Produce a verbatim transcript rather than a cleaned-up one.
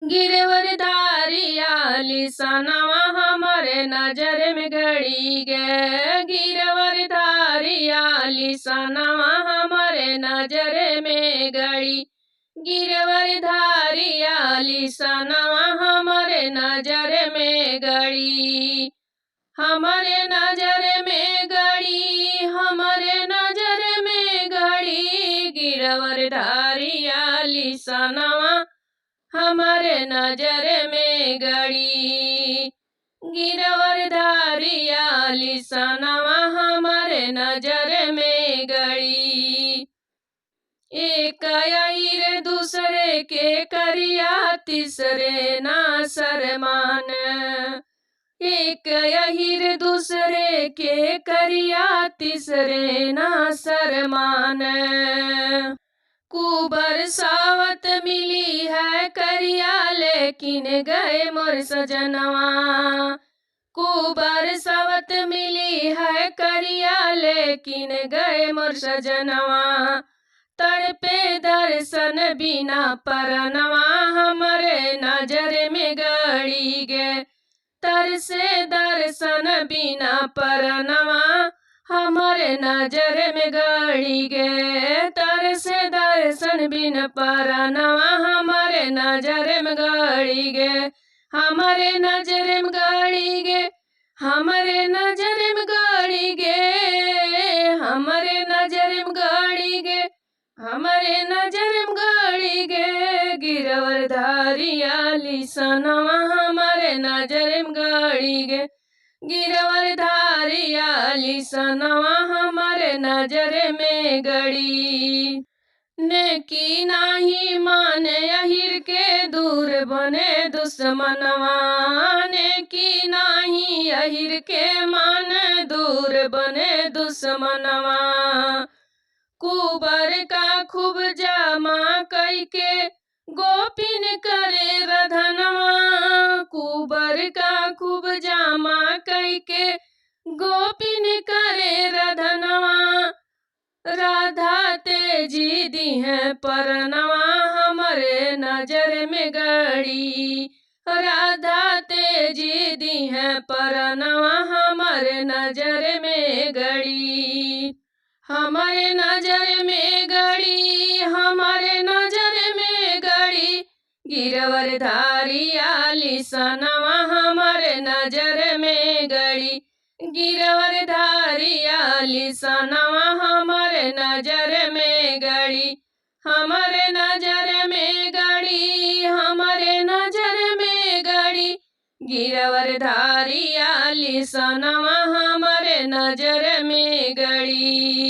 गिरवर धारिया लिसनवा हमरे नजर में गड़ी गे, गिरवर धारिया लिसनवा हमरे नजर में गड़ी, गिरवर धारिया लिसनवा हमरे नजर में गड़ी। हमरे नजर में गड़ी, हमरे नजर में गड़ी, गिरवर धारिया लिसनवा हमरे नजर में गड़ी, गिरवर धारिया लिसनवा हमरे नजर में गड़ी। एक अहिर दूसरे के करिया, तीसरे ना शरमान। एक अहिर दूसरे के करिया, तीसरे ना शरमान। कुबर सावत मिली है करिया, लेकिन गए मोर सजनवा। कुबर सावत मिली है करिया, लेकिन गए मोर सजनवा। तड़पे दर्शन बिना परनवा, हमरे नजर में गड़ी गे। तरसे दर्शन बिना परनवा, हमरे नजर में गड़ी गे। तरसे दर्शन बिन परनवा, हमरे नजर में गड़ी गे। हमरे नजर में गड़ी गे, हमरे नजर में गड़ी गे, हमरे नजर में गड़ी गे, हमरे नजर में गड़ी गे, गिरवर धारिया लिसनवा हमरे नजर में गड़ी गे, गिरवर धारिया लिसनवा हमरे नजर में गड़ी। नेकी नाही माने अहिर के, दूर बने दुश्मनवा। नेकी नाही अहिर के माने, दूर बने दुश्मनवा। कुबर का खूब जामा कइके, गोपिन करे रधनवा। कुबर का खूब जामा कइके, गोपिन करे रधनवा। राधा तेजी दिहे परनवा, हमरे नजर में गड़ी। राधा तेजी दिहे परनवा, हमरे नजर में गड़ी। हमरे नजर में गड़ी, हमरे नजर में गड़ी, गिरवर धारिया लिसनवा हमरे नजर में गड़ी, गिरवर धारिया लिसनवा हमरे नजर में गड़ी, हमरे नजर में गड़ी, हमरे नजर में गड़ी, गिरवर धारिया लिसनवा हमरे नजर में गड़ी।